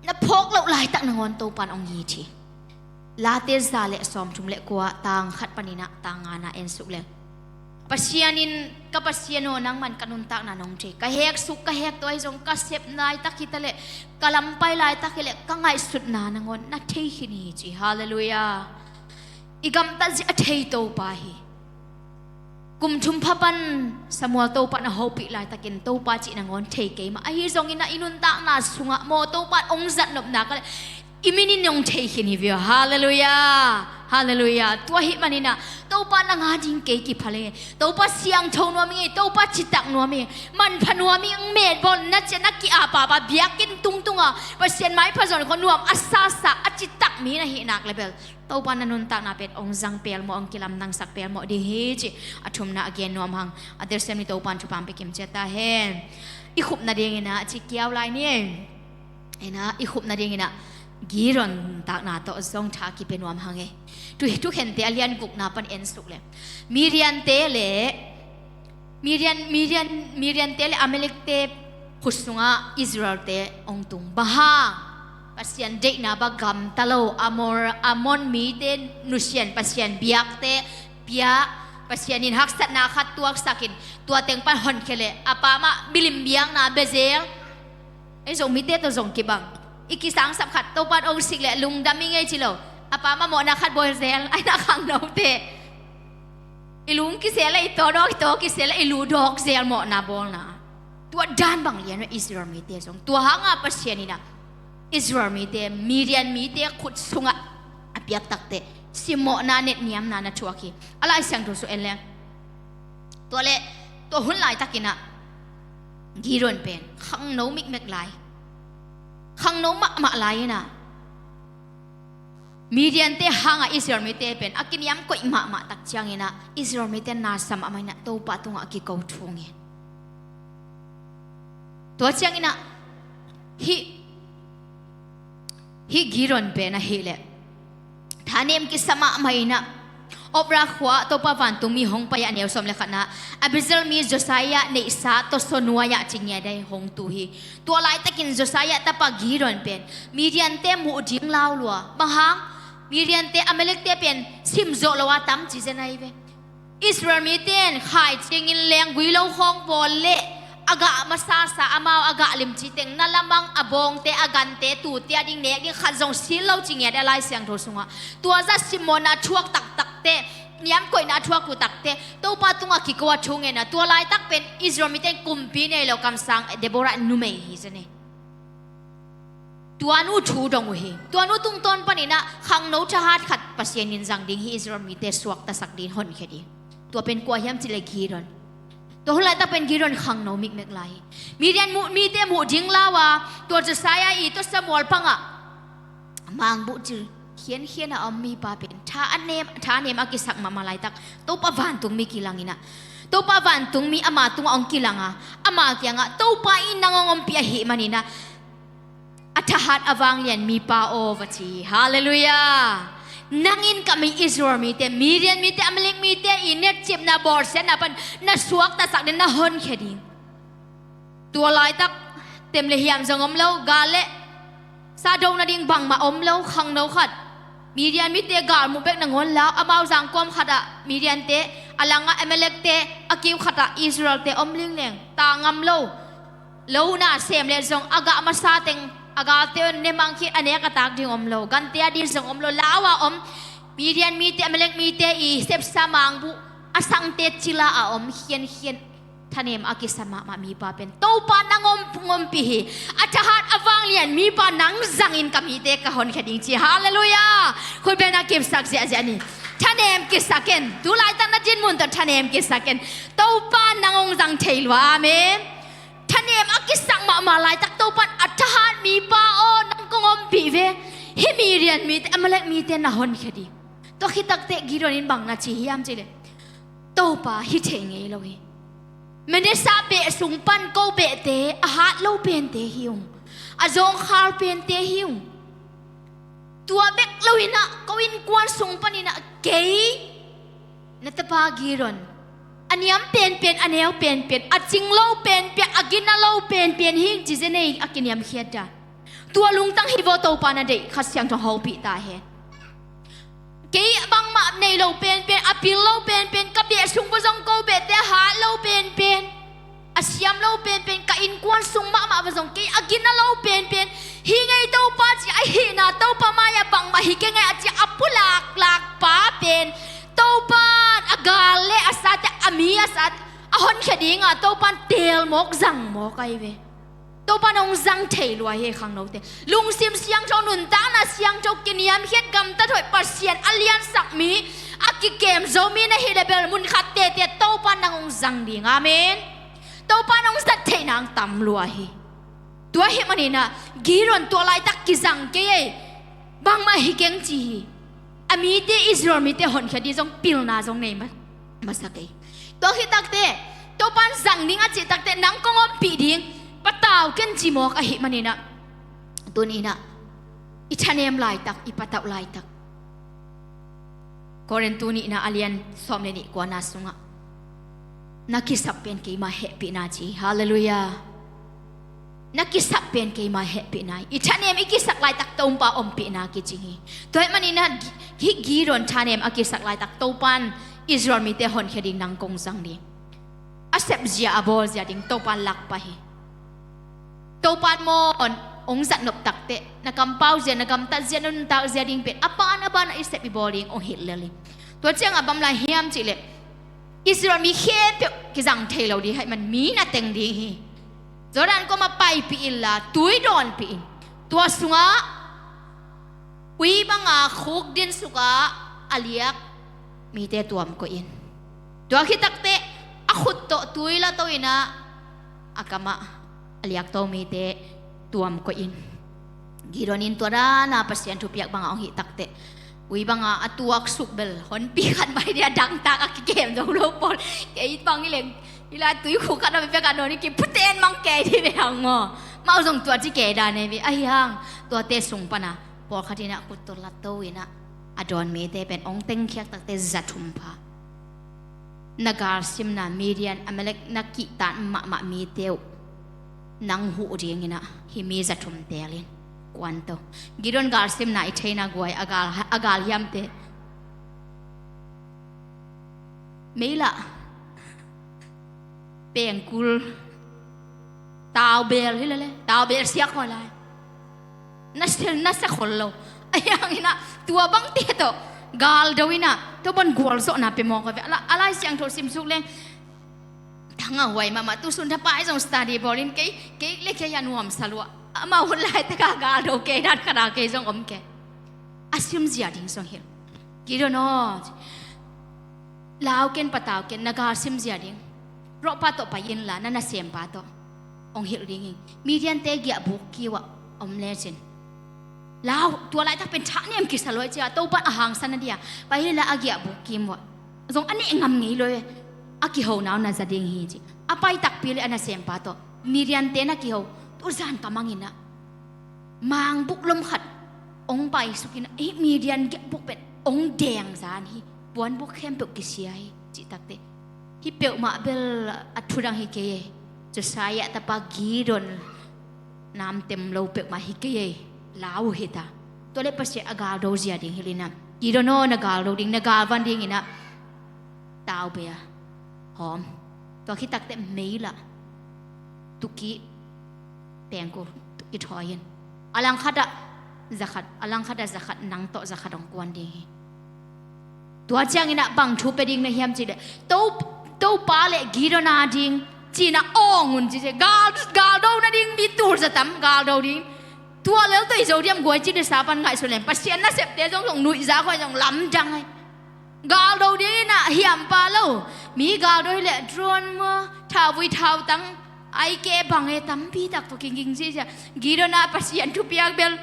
Na phawk loh laitak nangawn Topa in hong it hi. Late za le sawmthum le kua, tang khat panin ah tang ngana en suk leng, Pasian in, ka Pasian aw, nangman ka nuntakna nong thei, ka heksuk, ka hektawi zong, ka sep laitak hi ta leh, ka lampai laitak hi leh, ka ngaihsutna nangawn na thei khin hi, ci. Halleluiah. I gamtat zia a thei Topa hi. Kum thum pha pan Samuel Topa in a hopih laitakin Topa cih nangawn thei kei mah, ahi zongin ah i nuntakna sungah maw, Topa in hong zat nop nak leh i min in hong thei khin hi ve aw. Halleluiah. Halleluiah. Tua ahih manin ah Topa nang a ding kei kipha leng, Topa siangtho nuam ing, Topa citak nuam ing, manpha nuam ing, met bawl na ciang na ki-ap a, biakinn tungtung a Pasian maipha zon khawng nuam a sasa a citak mi na hih nak leh bel, Topa in na nuntakna pen hong zang pelmawh, hong kilamdangsak pelmawh ding hi, ci. A thumna a gen nuam hang. A telsiam ni, Topa in thupha pia kim ciat ta hen. I khup nadingin ah, ci kiau lai ni. Ina, i khup nadingin ah Gideon nuntakna tawh zong thu kipia nuam hang e. Tu, Thukhente a lian gukna pan en suk leng, Midiante le Midian, Midian, Midiante le Amalekte khut sungah Israelte hong tung. Bang hang? Pasian deihna bang gamta lo, Amor, Amon mite nusian, Pasian biakte pia, Pasian in haksatna khat tuaksakin, tua teng pan honkhia leh a pa mah milim biakna bia zel. Ei Zomite tawh zong kibang. I kisangsap khat, Topa in hong sik leh lungdam ing ei ci lo, a pa mah mawhna khat bawl zel, a ina khangnote. I lung kisel a, i tawdawk, i tawdawk kisel a, i lu dawk zel, mawhna bawlna. Tua dan bang lian uh Israel mite zong. Tua hangah Pasian in ah Israel mite, Midian mite khut sungah a piak takteh simmawhna, netniamna na thuak hi. A Lai Siangtho sung en leng, tua leh, tua hun laitakin ah Gideon pen khangno mikmek lai, khangno mahmah lai in ah, Midiante hangah Israel mite pen a kiniam koih mahmah tak ciangin ah, Israel mite na sa mahmah in ah, Topa tungah a kiko thung hi. Tua ciangin ah, hih, hih Gideon pen ahih leh thanem kisa mahmah in ah, Ophrah khua-ah Topa vantungmi hong pai-ah, neu sawm le khatna, Abiezer mi Josiah neihsa tawsaw nuai-ah ci ngiat a hong tu hi. Tua laitakin Josiah tapa Gideon pen Midiante muh ding lau lua. Bang hang? Midiante, Amalekte pen simzawh lo a tam ci zen ahi ve. Israel mite in khaici-in lenggui lo khawng bawl leh a gah masasa, amau a gah limci teng, na lamang a bawngte, a gante, tuute a ding nek ding khat zong sil lo ci ngiat a Lai Siangtho sungah. Tua zah simmawhna thuak taktakteh, niamkoihna thuak uh takteh, Topa tungah kiko a thungen a, tua laitak pen Israel mite in kumpi nei lo, kamsang Deborah numei hi zen hi. Tua nu thu dong uh hi. Tua nu tungtawn panin ah khangno thahat khat Pasian in zang ding hi, Israel mite suaktasak ding, honkhia ding. Tua pen kua hiam cih leh Gideon. Tua hun laitak pen Gideon khangno mikmek lai hi. Midian muh, mite muh ding lau a, tua Josiah i tawsaw mual pangah mangbuh cil khiankhian a om mipa pen tha a nem, thanem a kisak mahmah laitak, Topa vantungmi kilang in ah, Topa vantungmi ama tungah hong kilang a, ama kiangah, Topa in nang hong ompih ahih manin ah, a thahat a vanglian mipa aw, va ci. Halleluiah. Nang in ka mi Israel mite, Midian mite, Amalek mite i netcipna, bawlsiatna pan na suaktasak ding, na honkhia ding. Tua laitak Tem le hiam zong om lo, gal le sa do nading bangmah om lo, khangno khat Midian mite gal muh bek nangawn lau, amau zangkuam khatah Midiante, a langah Amalekte, a kiu khatah Israelte om lingleng, ta ngam lo. Lo na sem le zong a gah masa teng a galte on ne mang khit a nek a tak ding om lo, gante a ding zong om lo, lau a om Midian mite, Amalek mite i sepsa mangbuh a sangte cila a om khiankhian. Thanem a kisa mahmah mipa pen Topa nang om, ompih hi. A thahat a vanglian mipa nang zangin ka mite ka honkhia ding ci. Halleluiah. Khutbetna kipsak ziahziah ni. Thanem kisa ken. Tu laitak na dinmun tawh thanem kisa ken. Topa nang hong zang thei lua. Amen. Thanem a kisak mahmah laitak Topa in a thahat mipa aw nang kong ompih ve. Hih Midian mite, Amalek mite na honkhia ding. Tua khit takteh Gideon in bang na ci hiam cih leh, Topa hi thei ngei lo hi. Manasseh beh sung pan ko behte a hat lo pente hi ung. A zawngkhal pente hi ung. Tua bek lo inah ko innkuan sung pan inah kei na tapa Gideon, a niam penpen, a neu penpen, a cing lo penpen, a gina lo penpen hi ing ci zen ei a kiniamkhiat dan. Tua lungtang hi vaw Topa na deih Kha Siangtho hopih ta hen. Kei bangmah nei lo penpen, a pil lo penpen, ka beh sung va zong ko behte hat lo penpen, a siam lo penpen, ka innkuan sung mahmah va zong kei a gina lo penpen hi ngei Topa ci a hihna Topa mai-ah bangmah hi kei ngei a ci a pulaklak pa pen Topa a gal le a sate a mi a sate a honkhia dinga Topa in teel mawk zang mawk ahi ve. Topa in hong zang thei lua hi khangnote. Lungsim siangtho, nuntakna siangtho, kiniamkhiat, gamtat hoih, Pasian a liansak mi, a kikem zo mi na hih le bel mun khat tete Topa in nang hong zang ding. Amen. Topa in hong zat theih nang tam lua hi. Tua hih maninah Gideon tua laitak kizang kei ei. Bangmah hi keng ci hi. A mite, Israel mite honkhia ding zong pilna zong nei ma, masa kei. Tua khit takteh Topa in zang ding a cih takteh nang kong ompih ding, patau ken ci mawk ahih maninah, tuninah i thanem laitak, i patauh laitak Korin tu nihna a lian sawm le nih kuana sungah na kisap pen keima hehpihna ci. Halleluiah. Na kisap pen keima hehpihna hi. I thanem i kisak laitak Topa ompihna kicing hi. Tua hih maninah Gi-, hih Gideon thanem a kisak laitak Topa in Israel mite honkhia ding nang kong zang ding. A sepzia a bawlzia ding Topa in lakpah hi. Topa in maw hong zatnop takteh na kampau zia, na gamtat zia, na nuntak zia ding pen a ban a ban a i sep i bawl ding hong hilh lel hi. Tua ciangah bang lai hiam cih leh Israel mi khempeuh kizang thei lo ding ahih man mi na teng ding hi. Jordan kuamah paipih inla tui dawnpih in, tua sungah ui banga khuk dinsuk a a liak mite tuam koih in. Tua khit takteh a khut tawh tui la to inah a kamah a liak to mite tuam koih in. Gideon in tua dana Pasian thupiak bangah hong hih takteh ui banga a tuaksuk bel honpi khat mai dia dangtak a kikem zo lo pawl. Kei bang i leng i lai tui khuk khat a mi pek a dawn i kiphuten mang kei di ve hang maw. Mau zong tua ci kei dan e ve ahi hang. Tuate sung pana pawlkhat inah khut tawh la to inah a dawn mite pen hong tengkhiak takteh za thum pha. Na galsimna Midian, Amalek na kihtan mahmah mite uh nang huh dinginah hih mi za thum teelin kuanto. Gideon galsimna i theina guai a gal, a gal hiamte. Meilah pengkul taubel hi lele, taubel siak hoi lai. Na sia, na sia khol lo. Ahi hanginah tua bangte tawh galdo inah tua ban gualzawhna pia mawk a ve. A la, a Lai Siangtho simsuk leng thangah huai mahmah, tusun thapai zong study bawlin kei, kei le kei a nuamsa lua. Amau hun laitaka galdo kei dan khata kei zong om kei. A simzia ding zong hilh. Gideon aw, lau ken, patau ken, na galsim zia ding. Rawhpa tawh pai inla na nasempa tawh hong hilh ding hi. Midiante giahbuk kiuah om lecin lau, tua laitak pen thahnem kisa luai cia, Topa in a hangsan a dia pai inla a giahbuk kim uah zong a neh ngam ngei luai. A kihona uh na za ding hi ci. A pai takpi le a nasempa tawh Midiante na kiho, tuzan ka manginah mangbuk lom khat hong paisukin, hih Midian giahbuk pen hong deng zan hi, puanbuk khempeuh kisia hi cih takteh, hih peuhmah bel a thudang hi kei e. Josiah tapa Gideon Namtem lo peuhmah hi kei ei, lau hi ta. Tua le Pasian a galdo zia ding hi lina. Gideon aw, na galdo ding, na galvan ding ina. Tau bia hawm. Tua khit takteh mei lah tuki pengkul tuki thawi in. A langkhat ah zakhat, a langkhat ah zakhat, nang tawh zakhat hong kuan ding hi. Tua ciangin ah bang thu pia ding na hiam cih leh, To, Topa le Gideon a ding ci-in ah awng un ci, ci. Gal, galdo nading mi tul za tam galdo ding. Tua lel tawh i zo diam guai ci, na sa pan ngaihsun leng, Pasian nasepte zong, zong nuihza khua zong lamdang ai. Galdo ding ina hiam pah lo. Mi galdo hi leh drone maw, thauvui thautang, ai ke bang e, tampi tak tawh kiging ci, ci. Gideon a Pasian thupiak bel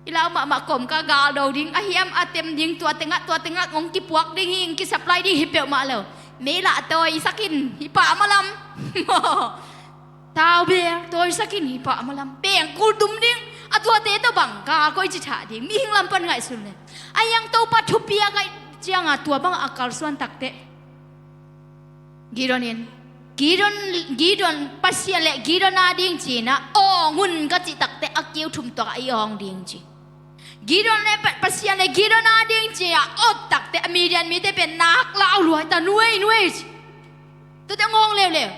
i lau mahmah kawm ka galdo ding, a hiam a tem ding, tua tengah, tua tengah hong kipuak ding hi, hong kisupply ding hi peuhmah lo. Mei lah tawisak in, hi pah malam. Tau bel tawisak in, hi pah malam. Pengkul tum ding, a tuate tawh bang gal koi ci thah ding, mihing lam pan ngaihsun leh. A hiang Topa thupiak a ciang a tua bang a kalsuan takteh Gideon in, Gideon, Gideon, Pasian le Gideon a ding ci-in ah awng un ka cih takteh a kiu thum tuak ah i awng ding ci. Gideon le Pa-, Pasian le Gideon a ding ci-in ah awt takteh a Midian mite pen nak lau luai ta, nuai, nuai ci. Tuate ngawng leuleu.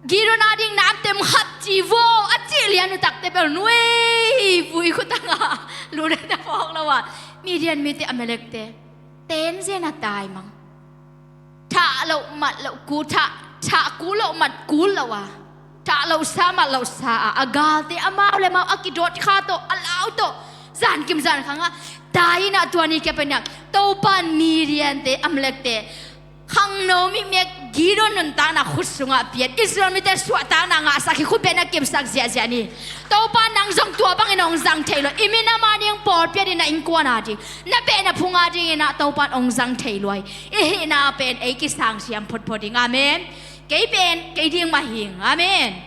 Gideon a ding namtem khat ci vaw a cih lian uh takteh bel nuai vui khutang a, lu le na phawk lo a. Midian mite, Amalekte ten zen a taimang. Thah loh mat loh kul, thah, thah kul loh mat kul lo a, thah loh sa mat loh sa a, a galte amau le mau a kidawt kha tawh, a lau tawh, zan kim zan khang a tai ina, tua ni kia pen ina Topa in Midiante, Amalekte, khangno mikmek Gideon nuntakna khut sungah pian, Israel mite suahtakna ngahsak hi, khut pen a kimsak ziahziah ni. Topa in nang zong tua bangin hong zang thei lo. I minam a ding pawlpi a ding, na innkuan a ding, na beh na phung a ding ina Topa in hong zang thei luai. I hihna pen ei kisang siam photphot ding. Amen. Kei pen kei ding mah hing. Amen.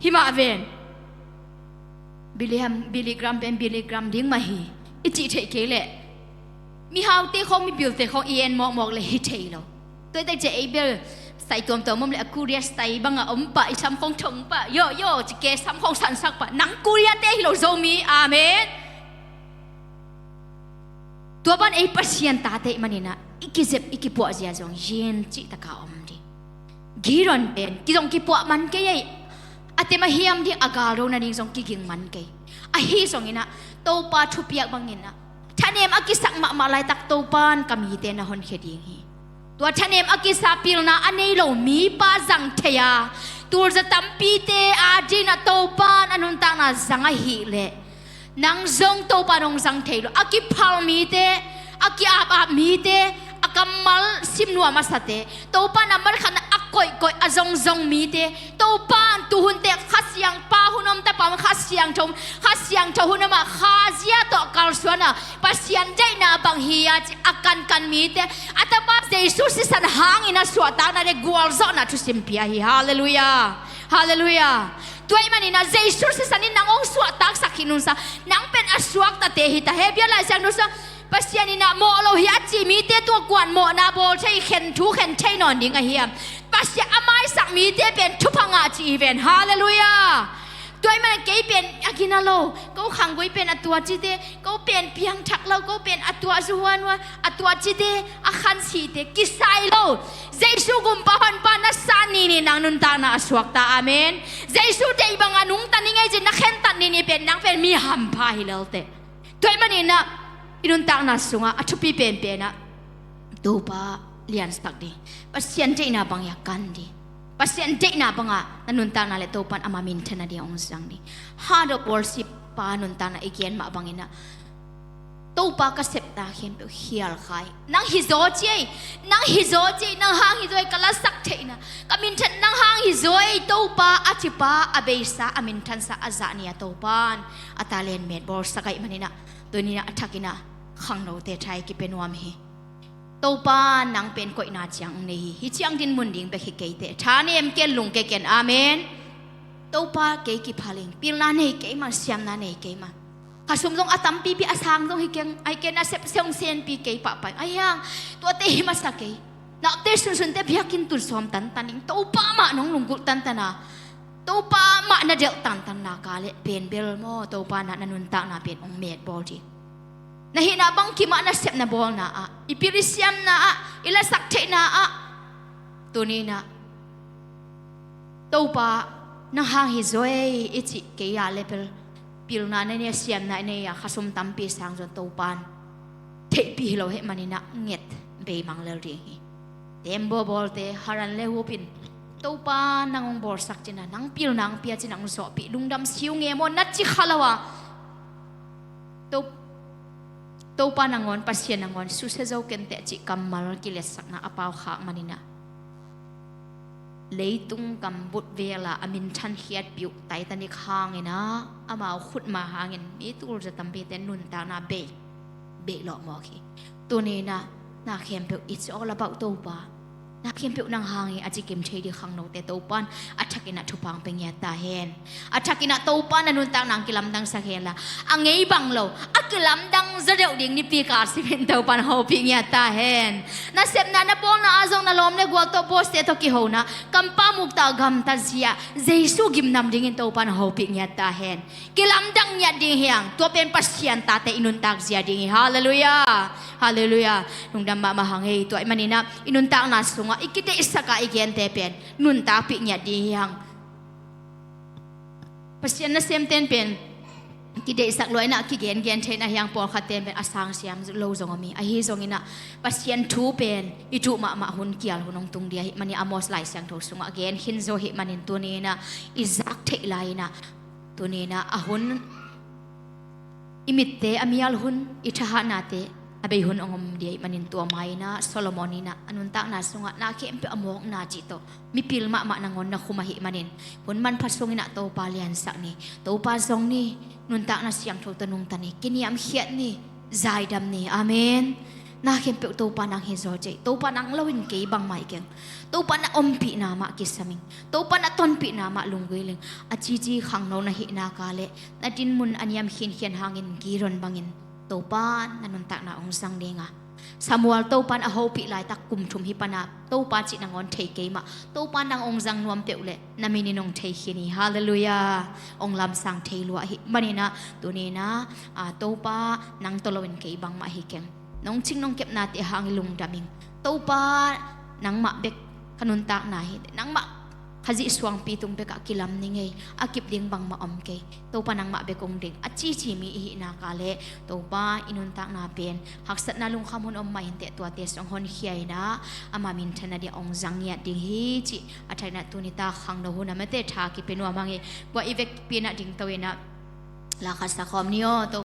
Hi mah ven. Billy Ham, Billy Graham pen Billy Graham ding mah hi, i cih theih kei leh, mihaute khawng, mipilte khawng i en mawkmawk leh hi thei lo. Tua i tek ciah ei bel sai tuamtuam om leh, a Korea style bang a om pah, i sam khawng thong pah, yo, yo ci ke, sam khawng sansak pah. Nang Koreate hi lo, Zomi. Amen. Tua ban ei Pasian tate i manin ah i kizep, i kipuah zia zong yin cih taka om ding. Gideon pen kizong kipuah man kei ei. A tem a hiam ding, a galdo nading zong kiging man kei. Ahi zongin ah Topa thupiak bangin ah thanem a kisak mahmah laitak Topa in ka mite na honkhia ding hi. Tua thanem a kisa pilna a nei lo mipa zang thei a, tulza tampite a ding ah Topa in a nuntakna zang ahih leh, nang zong Topa in hong zang thei lo. A kiphal mite, a ki-apap mite, a kammal simnuam a sate, Topa in a man khat a koihkoih, a zongzong mite, Topa in tuhun teh Kha Siangpa hun om, Tapa hun, Kha Siangtho, Kha Siangtho hun om a, Kha zia tawh kalsuan a, Pasian deihna bang hi a ci a kankan mite, a Tapa Jesu sisan hangin a suahtakna le gualzawhna thusim pia hi. Halleluiah. Halleluiah. Tua ahih manin ah Jesu sisan in nang hong suahtaksak hi nunsa, nang pen a suaktate hi ta. Hebru Lai Siangtho sung Pasian in ah mawh lo hi a ci mite tua kuan mawhna bawl thei, khen thu khen thei nawn ding ahi a. Pasian a maisak mite pen thupha ngah ci hi ven. Halleluiah. Tua ahih manin kei pen a gina lo, ko khanggui pen a tua cite, ko pen piangthak lo, ko pen a tua zuhuanhuan, a tua cite, a khansite kisai lo. Jesu gumpa honpa na san nini nang nuntakna a suakta. Amen. Jesu deih banga nungta ni ngei cin na khentat nini pen nang pen mi hampha hi lelte. Tua ahih manin ah i nuntakna sungah a thupi penpen ah Topa liansak ding, Pasian deihna bang hi a kan ding, Pasian deihna banga na nuntakna le Topa in ama minthanna ding hong zang ding. Heart of worship pa nuntakna i gen mah bangin ah Topa ka sepna khempeuh khial khai. Nang hi zaw ci ei, nang hi zaw ci ei, nang hang hi zaw ei, ka lasak theihna, ka minthan nang hang hi zaw ei Topa a cipa, a beisa, a minthansa, a zahni a Topa in a talent met bawlsak ahih manin ah tuni in ah a thakin ah khangnote tha i kipia nuam hi. Topa nang pen koihna ciang nei hi. Hih ciang dinmun ding bek hi kei teh. Thanem ken, lungke ken. Amen. Topa kei kiphal ing. Pilna nei kei man, siamna nei kei man. Ka sum zong a tampipi a sang zong hi keng. Ai ken a sep seung senpi kei pahpah ing. Ai hang, tuate hi masa kei. Naute sunsunte biakinn tun sawm tantan ing. Topa mah nong lunggulh tantan a. Topa mah na delh tantan nak leh pen bel maw, Topa na, na nuntakna pen hong metbawl ding. Na hihna bangkim ah, na sepna bawlna ah, i pil i siamna ah, i lasak theihna ah, tuni-in ah Topa, nang hang hi zaw ei i cih kei a leh bel pilna na nei a, siamna na nei a, khasum tampi sang zong Topa in theihpih hi lo ahih manin ah nget beimang lel ding hi. Tembaw bawlte, Haran le Hup in Topa nang hong bawlsak cin ah, nang pilna hong pia cin ah hong zawhpih, lungdam si ung e maw, na ci kha lo a, To, Topa nangawn, Pasian nangawn susia zo kenteh cih kammal kiletsakna a pau khak manin ah, leitung gam butvel ah a minthan khiatpih uh Titanic hangin ah, amau khutma hangin mi tulzia tampite nuntakna bei, bei lawhmawk hi. Tuni-in ah na khempeuh, it's all about Topa. Na khempeuh nang hang hi a ci kim thei ding khangnote Topa in a thakin ah thupha hong pia ngiat ta hen. A thakin ah Topa in na nuntakna hong kilamdangsak hen la, a ngei bang lo, a kilamdang zaw deuh ding nipi kal simin Topa in hong hopih ngiat ta hen. Na sepna, na bawlna ah zong na lawm le gual tawh, boss-te tawh kihona, kampau muktak gamtat zia Jesu gimnam dingin Topa in hong hopih ngiat ta hen. Kilamdang ngiat ding hi hang, tua pen Pasian tate i nuntak zia ding hi. Halleluiah. Halleluiah. Lungdam mahmah hang ei. Tua ahih manin ah i nuntakna sungah i kideihsak a i gente pen nuntakpih ngiat ding hi hang. Pasian nasemten pen kideihsak lua in ah kigengen thei in ah, hi hang, pawlkhatte'n pen a sang siam lo zong om hi. Ahi zongin ah Pasian thu pen i tuh mahmah hun kial hun hong tung ding ahih manin, Amos Lai Siangtho sungah gen khin zo ahih manin, tuni-in ah i zak theih lai-in ah, tuni-in ah a hun, i mitte a mial hun, i thahatnate a bei hun hong om ding ahih manin, tua ma-in ah Solomon in ah a nuntakna sungah na khempeuh a mawkna cih tawh mipil mahmah nangawn na khum ahih manin, hun manpha sungin ah Topa liansak ni, Topa zong ni, nuntakna siangtho tawh nungta ni, kiniamkhiat ni, zaidam ni. Amen. Na khempeuh Topa nang hi zaw ei. Topa nang lo-in kei bangmah hi keng. Topa na ompihna mah kisam ing. Topa na tonpihna mah lunggulh ing, a cici khangno na hih nak leh, na dinmun a niam khinkhian hangin Gideon bangin Topa na nuntakna hong zang ding a, Samuel Topa in a hopih laitak kum thum hi pan a, Topa cih nangawn thei kei mah, Topa nang hong zang nuam peuh leh na min in hong thei khin hi. Halleluiah. Hong lamsang thei lua ahih manin ah, tuni-in ah, a, Topa nang tawh lo-in kei bangmah hi keng. Nong cing nong kepnate hang i lungdam ing. Topa, nangmah bek ka nuntakna hi, nangmah Khazih suangpi tung bekah kilam ning ei, a kip ding bangmah om kei. Topa nangmah bek hong ding, a cici mi i hih nak leh, Topa i nuntakna pen haksatna lungkham hun om mah inteh, tuate sung hong honkhia in ah, ama minthanna ding hong zang ngiat ding hi cih a thakin ah tuni tak khangno hun a mate tha kipia nuam hang hi. Kua i vekpi-in ah dingto in ah la khat sa khawm ni aw.